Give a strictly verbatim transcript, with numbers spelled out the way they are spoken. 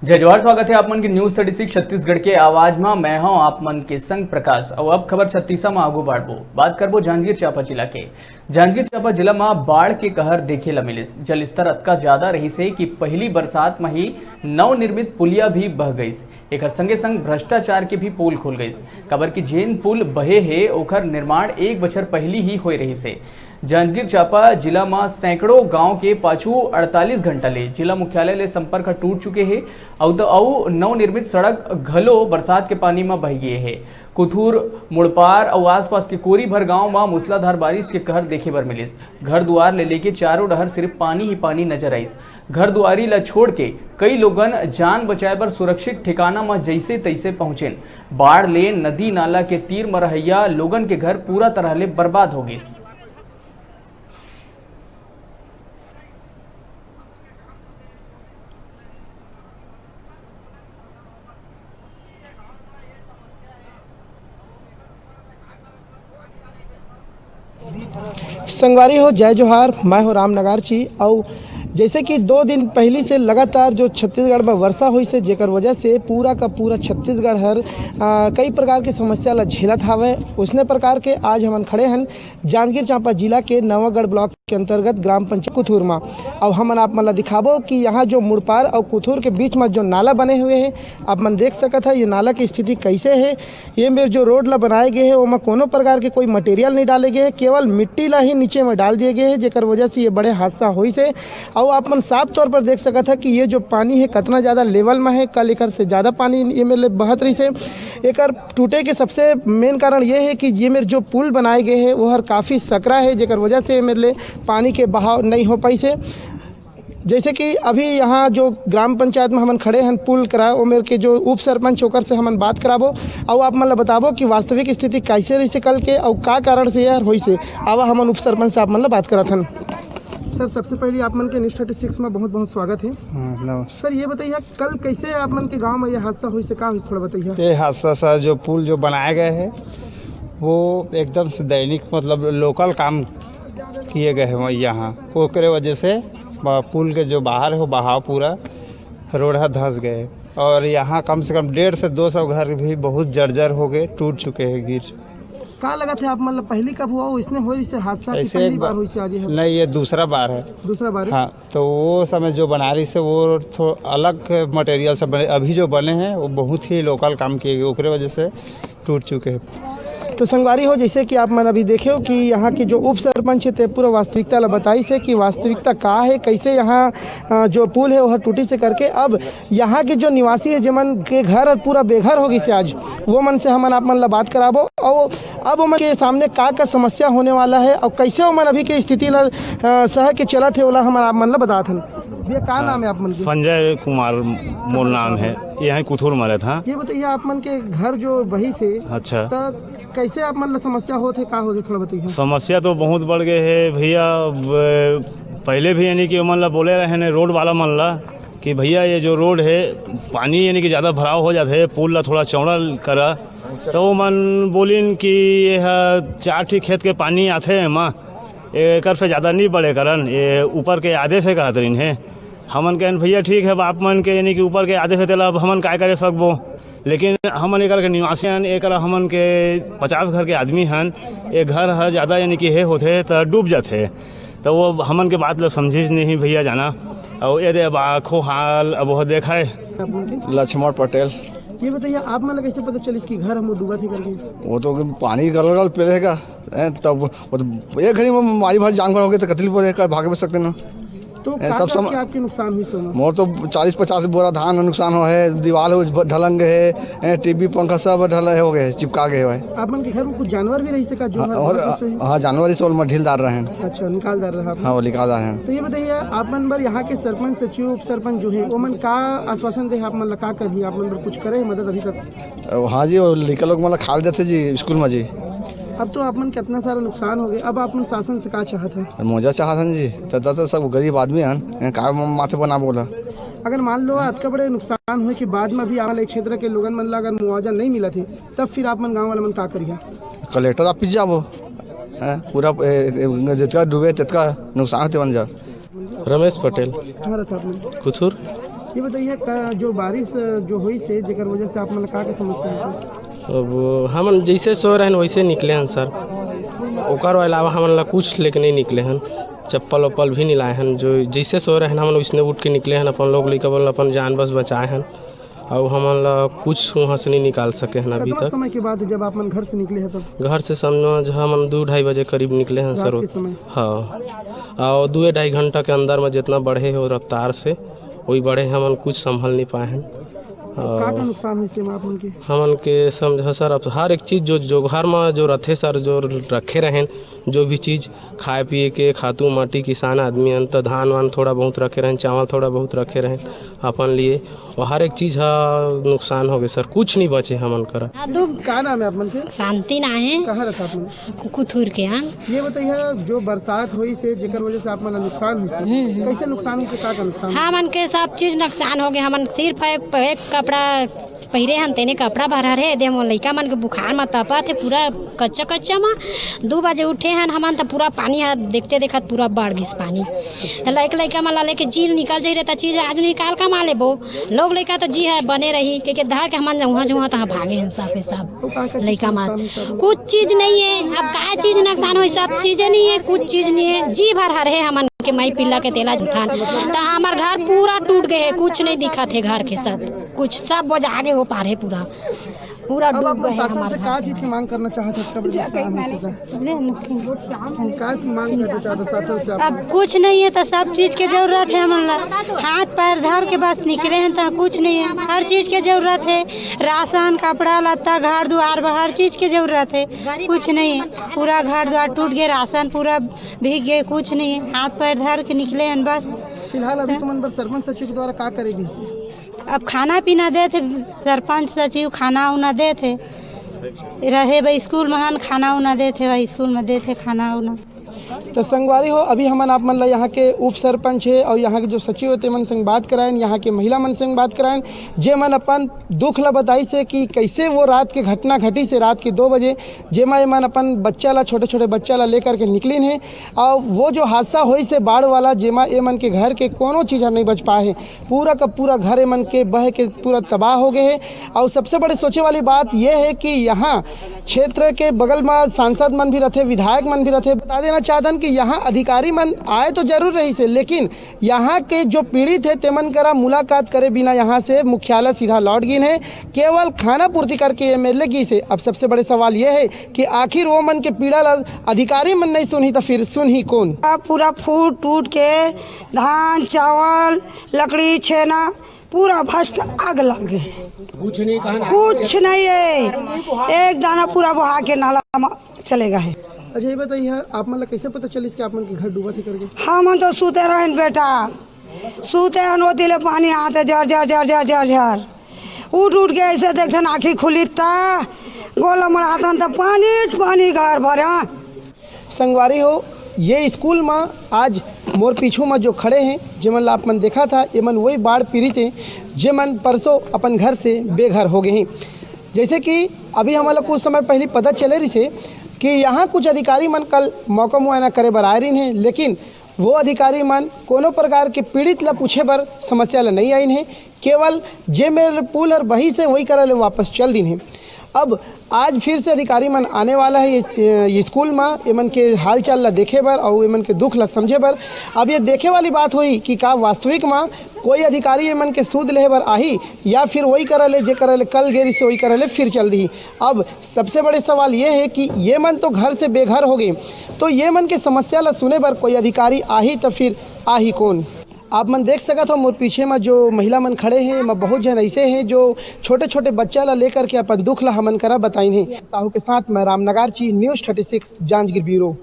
जय जोहार, स्वागत हे आप मन के News Thirty Six छत्तीसगढ़ के आवाज म। मैं हूं आप मन के संग प्रकाश। अउ अब खबर छत्तीसा म आगू बढ़बो, बात करबो जांजगीर चांपा जिला के। जांजगीर चांपा जिला म बाढ़ के कहर देखे ल मिलिस। जल स्तर अतका ज्यादा रहिस हे कि पहिली बरसात म ही नवनिर्मित पुलिया भी बह गइस। एकर संगे संग भ्रष्टाचार के भी पोल खुल गइस, काबर कि जेन पुल बहे हे, ओकर निर्माण एक बछर पहिली ही होए रहिस हे। जांजगीर चांपा जिला म सैकड़ों गांव के पाछू अड़तालीस घंटा ले जिला मुख्यालय ले संपर्क ह टूट चुके हे। अउ त अउ नवनिर्मित सड़क घलो बरसात के पानी म बह गे हे। कुथुर, मुड़पार अउ आसपास के कोरी भर गांव म मूसलाधार बारिश के कहर देखे बर मिलिस। घर दुआर ले लेके चारों डहर सिर्फ पानी ही पानी नजर आइस। घर दुआरी ल छोड़ के कई लोगन जान बचाए बर सुरक्षित ठिकाना म जइसे तइसे पहुंचेन। बाढ़ ले नदी नाला के तीर म रहइया लोगन के घर पूरा तरह ले बर्बाद हो गिस। संगवारी हो, जय जोहार। मैं हूं राम नगारची। अउ जैसे कि दो दिन पहिली से लगातार जो छत्तीसगढ़ में वर्षा होइस हे, जेकर वजह से पूरा का पूरा छत्तीसगढ़ हर, आ, कई प्रकार के समस्या ला झेलत हावय। उसने प्रकार के आज हमन खड़े हन जांजगीर चांपा जिला के नवागढ़ ब्लॉक के अंतर्गत ग्राम पंचायत कुथुर म। अउ हमन आप मन ला दिखाबो कि यहाँ जो मुड़पार अउ कुथुर के बीच म जो नाला बने हुए हे, आप मन देख सकत ह ये नाला के स्थिति कैसे हे। ये मेर जो रोड ला बनाए गए हे, ओमा कोनो प्रकार के कोई मटेरियल नहीं डाले गए हे, केवल मिट्टी ला ही नीचे में डाल दिए गए हे, जेकर वजह से ये बड़े हादसा होइस हे। अउ आप मन साफ तौर पर देख सकत ह कि ये जो पानी हे, कतना ज़्यादा लेवल में हे। कल एकर से ज़्यादा पानी ये मेर ले बहत रहिस हे। एकर टूटे के सबसे मेन कारण ये हे कि ये मेर जो पुल बनाए गए हे, वो हर काफ़ी सकरा हे, जेकर वजह से ये मेर ले पानी के बहाव नहीं हो पाइस हे। जैसे कि अभी यहाँ जो ग्राम पंचायत में हमन खड़े हन पुल करा, ओ मेर के जो उप सरपंच ओकर से हमन बात कराबो, अउ आप मन ला बताबो कि वास्तविक स्थिति कैसे रहिस हे कल के, अउ का कारण से यार होइस हे। आवा हमन उप सरपंच से आप मन ला बात करत हन। सर, सबसे पहले आप मन के News Thirty Six में बहुत बहुत स्वागत है। हाँ, नमस्कार। सर, ये बताइए, कल कैसे आप मन के गांव में ये हादसा होइस हे, का होइस हे, थोड़ा बताइए। ये हादसा सर, जो पुल जो बनाया गया है, वो एकदम से दैनिक, मतलब, लोकल काम किए गए हैं यहाँ, ओकरे वजह से ब-, पुल के जो बाहर हो बहाव पूरा रोड ह धंस गए। और यहाँ कम से कम डेढ़ से दो सौ घर भी बहुत जर्जर हो गए, टूट चुके हैं, गिर चुके। का लगत हे आप मन ला, पहली कब हुआ हो इसने होइस हे हादसा कि ऐसे पहली एक बार बार होइस हे आज ये? नहीं, ये दूसरा बार है। दूसरा बार है? हाँ, तो वो समय जो बना रहिस हे वो थो-, अलग मटेरियल से बने, अभी जो बने हैं वो बहुत ही लोकल काम किए गए, ओकरे वजह से टूट चुके हैं। तो संगवारी हो, जैसे कि आप मन अभी देखे हो कि यहाँ के जो उप सरपंच हे, ते पूरा वास्तविकता ला बताइस हे कि वास्तविकता का हे, कैसे यहाँ, अ, जो पुल हे, वह टूटिस हे करके। अब यहाँ के जो निवासी हे, जेमन के घर और पूरा बेघर हो गिस हे आज, वो मन से हमन आप मन ला बात कराबो। और अब ओमन के सामने का का समस्या होने वाला हे और कैसे ओमन अभी के स्थिति ला, अ, सह के चलत हे, ओला हमन आप मन ला बतात हन। भैया, का हाँ। नाम है आप मन के? संजय कुमार मोर नाम है, यहाँ कुथुर में रहता। ये बताइए, आप मन के घर जो बहिस हे, अच्छा। त कैसे आप मन ला समस्या होत हे, का होत हे, थोड़ा बताइए। समस्या तो बहुत बढ़ गए है भैया। अब पहले भी यानी कि ओमन ला बोले रहे ने, रोड वाला मन ला, कि भैया ये जो रोड है, पानी यानी कि ज़्यादा भराव हो जाते है, पुल ला थोड़ा चौड़ा करा। तो ओमन बोलिन कि ये ह चार ठी खेत के पानी आथे एमा, एकर से ज़्यादा नहीं बढ़े करन, ये ऊपर के आदेश हे कहत रहिन हे। हमन कहन, "भैया ठीक है, अब आप मन के यानी कि ऊपर के आदेश हे, तेला अब हमन काय करे सकबो?" लेकिन हमन एकर के निवासी हन, एकर हमन के पचास घर के आदमी हन। ए घर ह ज़्यादा यानी कि हे होथे त डूब जाथे, त वो हमन के बात ल समझिस नहीं भैया जाना। अउ ये दे अब आँखों हाल अब वो देखा है। लक्ष्मण पटेल। ये बताइए, आप मन ला कैसे पता चलिस कि घर हमर डूबत हे करके? वो तो पानी गल गल पेले का, हैं, तब वो तो एक घड़ी में मारी भारी जाम खड़ा हो गया, तो कतली पर है, भागे बच सकते ना। तो हैं, का सब का सम- के आपके नुकसान होइस हे? मोर तो चालीस पचास बोरा धान नुकसान हो है, दीवार हो ढलंग है, हैं, टीवी पंखा सब ढल हो गए, चिपका गए है। आप मन के घर में कुछ जानवर भी रहिस हे का, जो हाँ, हर और, बहुत से हाँ, जानवर इस ओल में ढीलदार रहे हैं। अच्छा, निकालदार रहा आप। हाँ, वो निकालदार हैं। तो ये बताइए, आप मन बर यहाँ के सरपंच, सचिव, उप सरपंच जो है, वो मन का आश्वासन दे, आप मन ला का करही, आप मन बर कुछ करे मदद अभी तक? हाँ जी, वो लइका लोग मन ला खा लेते जी स्कूल में जी। अब तो आप मन के इतना सारा नुकसान हो गए, अब आप मन शासन से का चाहत है? मुआवजा चाहत हन जी, त, त, त सब गरीब आदमी हन, का म-, माथे पर ना बोला। अगर मान लो अतका बड़े नुकसान होए के बाद में भी आप मन ला, क्षेत्र के लोगन मन ला अगर मुआवजा नहीं मिलत है, तब फिर आप मन गाँव वाला मन का करिहा? कलेक्टर ऑफिस जाबो, हैं, पूरा, ए, ए, जितना डूबे, तितना नुकसान होते बन जा। रमेश पटेल। कहाँ रहता आप मन? कुथुर। ये बताइए, का जो बारिश जो होइस हे, जेकर वजह से आप मन ला का का समस्या होइस हे? अब हमन जइसे सोए रहेन, वइसे निकले हन सर, ओकर अलावा हमन ला कुछ लेके नहीं निकले हन, चप्पल वप्पल भी नहीं लाए हन। जो जइसे सोए रहेन, हमन वइसने उठ के निकले हन, अपन लोग लइका मन ला अपन जान बस बचाए हन, अउ हमन ला कुछ वहाँ से नहीं निकाल सके हन अभी तक। समय के बाद जब आप मन घर से निकले हैं तब? घर से समझ हमन दू ढाई बजे करीब निकले हन सर। हाँ, अउ दुए ढाई घंटा के अंदर में जितना बढ़े हे वो रफ्तार से, वही बढ़े हमन कुछ संभल नहीं पाए हन। का का नुकसान होइस हे आप मन के? हमन के समझ सर, अब हर एक चीज जो, जो घर में जो रथे सर, जो रखे रहेन, जो भी चीज खाए पिए के, खातू माटी, किसान आदमी हन, त धान वान थोड़ा बहुत रखे रहेन, चावल थोड़ा बहुत रखे रहेन अपन लिए, और हर एक चीज ह नुकसान हो गए सर, कुछ नहीं बचे हमन करा। हाँ, दू का नाम है आप मन के? शांति ना है। कहाँ रहता आप मन? कुकुथुर के हन। ये बताइए, जो बरसात होइस हे, जेकर वजह से आप मन ला नुकसान होइस हे, हम्म, हम्म। कैसे नुकसान होइस हे, का का नुकसान? हाँ, मन के सब चीज नुकसान हो गए। हमन सिर्फ एक, एक कपड़ा पहिरे हन, तेने कपड़ा भर हर हे, दे मोर लइका मन के बुखार म तपत हे, पूरा कच्चा कच्चा म। दू बजे उठे हन हमन, त पूरा पानी ह देखते देखत पूरा बढ़ गिस पानी। त लइका, लइका मन ला लेके जी निकल जाही रे, त चीज आज निकाल कमा लेबो। लोग लइका त जी है बने रही, के, के धर के हमन जउहाँ जउहाँ तहाँ भागे हन सब के सब। लइका मन कुछ चीज नहीं है, अब का चीज नुकसान होई, सब चीजें नहीं है, कुछ चीज नहीं है। जी भर हर है हमन के माई पिल्ला के तेला जथन, त हमर घर पूरा टूट गए है, कुछ नहीं दिखत है घर के सब, कुछ सब बोझा गे हो पार है पूरा, पूरा अब आप डूब गए है शासन हमार से घर का के चीज की माई। मांग करना चाहत हो? इतना बड़ा नुकसान हो चुका है। ले नुकसान। हम का मांग करना चाहते शासन से आप? अब कुछ नहीं है तो सब चीज के जरूरत है हमन ला। हाथ पैर धर के बस निकले हैं तो कुछ नहीं है, हर चीज के जरूरत है। राशन, कपड़ा लत्ता, घर दुआर बा, हर चीज के जरूरत है। कुछ नहीं है, पूरा घर दुआर टूट गए, राशन पूरा भीग गए, कुछ नहीं है। हाथ पैर धर के निकले हैं बस। फिलहाल अभी तुमन बर सरपंच सचिव के द्वारा का करे गिस हे? अब खाना पीना देत हे सरपंच सचिव, खाना उना देत हे। रहे बा स्कूल में हन, खाना उना देत हे, बा स्कूल में देत हे खाना उना। तो संगवारी हो, अभी हमन आप मन ला यहाँ के उप सरपंच हे और यहाँ के जो सचिव हे, तेमन संग बात कराएन, यहाँ के महिला मन संग बात कराएन, जे मन अपन दुख ला बताइस हे कि कैसे वो रात के घटना घटिस हे, रात के दो बजे, जेमा एमन अपन बच्चा ला, छोटे-छोटे बच्चा ला लेकर के निकलिन हे और वो जो हादसा होइस हे बाढ़ वाला, जेमा एमन के घर के कोनो चीज ह नहीं बच पाए हे, पूरा का पूरा घर एमन के बह के पूरा तबाह हो गए हे। और सबसे बड़े सोचे वाली बात ये है कि यहाँ क्षेत्र के बगल में सांसद मन भी रहते, विधायक मन भी रहते। बता देना चाहतन कि यहाँ अधिकारी मन आए तो जरूर रहिस हे, लेकिन यहाँ के जो पीड़ित हे, तेमन करा मुलाकात करे बिना यहाँ से मुख्यालय सीधा लौट गिन हे। केवल खाना पूर्ति करके ये मेले गिस हे। अब सबसे बड़े सवाल ये है कि आखिर वो मन के पीड़ा ला अधिकारी मन नहीं सुनही, तो फिर सुनही कौन? अब पूरा फूट टूट के धान, चावल, लकड़ी, छेना, पूरा भस्त आग लग गए। कुछ नहीं, कहाँ कुछ नहीं है, एक दाना पूरा बहा के नाला में चले गए। अच्छा, ये बताइए, आप मन ला कैसे पता चलिस कि आप मन के घर डूबत हे करके? हमन तो सुते रहेन बेटा, सुते हन, ओती ले पानी आते झर झर झर झर झर झर। उठ उठ के ऐसे देखथन, आँखी खुली त गोला मड़ाथन त पानी च पानी घर भरे। संगवारी हो, ये स्कूल म आज मोर पीछू म जो खड़े हैं, जेमन ला आप मन देखत हा, एमन वही बाढ़ पीड़ित हैं, जेमन परसों अपन घर से बेघर हो गए हैं। जैसे कि अभी हमन ला कुछ समय पहले पता चले रहिस हे कि यहाँ कुछ अधिकारी मन कल मौका मुआयना करे बर आए रहिन हे, लेकिन वो अधिकारी मन कोनो प्रकार के पीड़ित ला पूछे बर समस्या ला नहीं आइन हे, केवल जे मेर पुल हर बहिस हे, वही करा ले वापस चल दिन हे। अब आज फिर से अधिकारी मन आने वाला है ये, ये स्कूल मा, एमन के हालचाल ला देखे बर और एमन के दुख ला समझे बर। अब ये देखे वाली बात होही कि का वास्तविक मा कोई अधिकारी एमन के सूद लेहे बर आही या फिर वही करा ले, जे करा ले कल गे रहिस हे, वही करा ले फिर चल दिही। अब सबसे बड़े सवाल ये है कि ये मन तो घर से बेघर हो गए, तो ये मन के समस्या ला सुने बर कोई अधिकारी आही, तो फिर आही कौन? आप मन देख सकत हो, मोर पीछे म जो महिला मन खड़े हैं, म बहुत झन ऐसे हैं जो छोटे-छोटे बच्चा ला लेकर के अपन दुख ला हमन करा बताइन हे। साहू के साथ मैं Ram Nagarchi, News Thirty Six, Janjgir bureau.